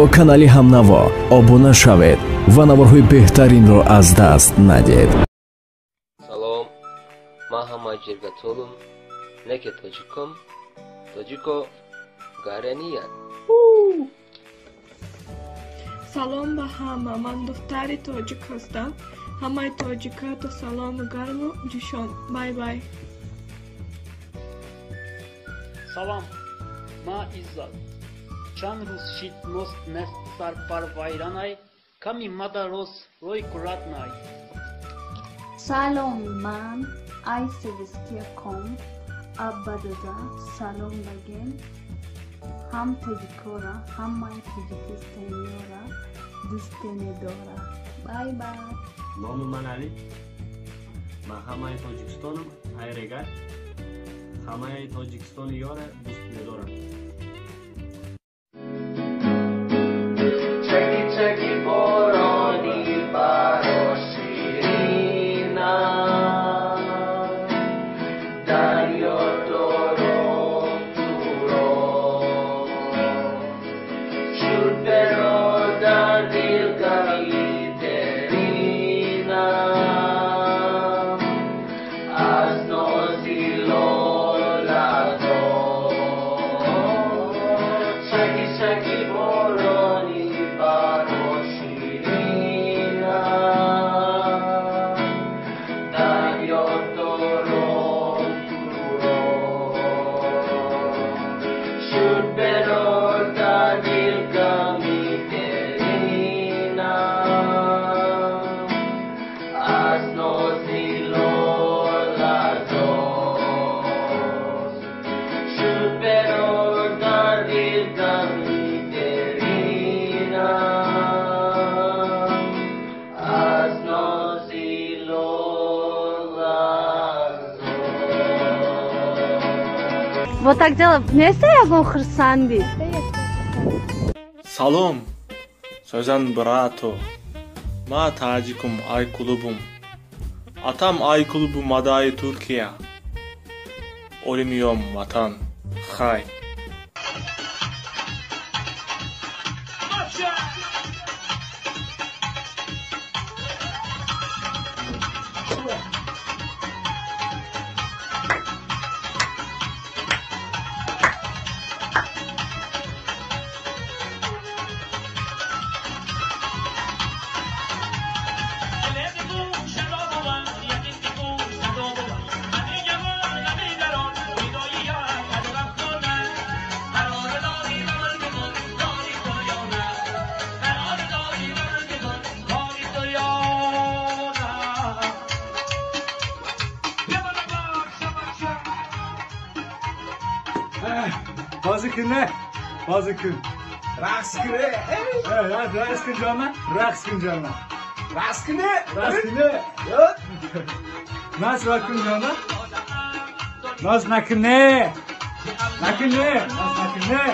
Бо канали Ҳамнаво обуна шавед ва наворҳои беҳтаринро аз даст надиҳед. Салом, ман ҳама ҷиргатолум, неке тоҷиком, тоҷико гараниян. Салом ба ҳама, ман духтари тоҷик ҳастам. Ҳамаи тоҷикато салому гарму ҷӯшон. Бай бай. Салом, ма Иззат. Чанд рӯз шид мост нест сар пар вайранай, ками мада роз рой куратнай. Салом, ман ай севиския ком абба дада салом баген ҳам тоҷикора, ҳамаи тоҷикистониёра дӯстене дора. Бай бай. Номи ман Али. Ман ҳамаи Тоҷикистонам айрегар, ҳамаи тоҷикистони ёра дӯст медорам. Чаки чаки борони баро ширина, дарё дором туро, шуд беродар дил гами дерина, аз нози лолазор. Чаки чаки борони баро ширина, дарё дором туро, шуд беродар дил гами дерина, аз нози лолазор. Шуд беродар дил гами дерина, аз нози лолазор. Вот так дело. Неста ягон хурсанди? Салом, сӯзан брато. Ма таҷикум ай клубум. Атам ай клубу мадаи Туркия. Олимиём ватан. Хай. Бозӣ кун, не? Бозӣ кун. Рақс кун. Рақс кун ҷона, рақс кун ҷона. Рақс кун. Рақс кун. Наз кун ҷона. Наз накун, не. Накун, не. Наз накун, не.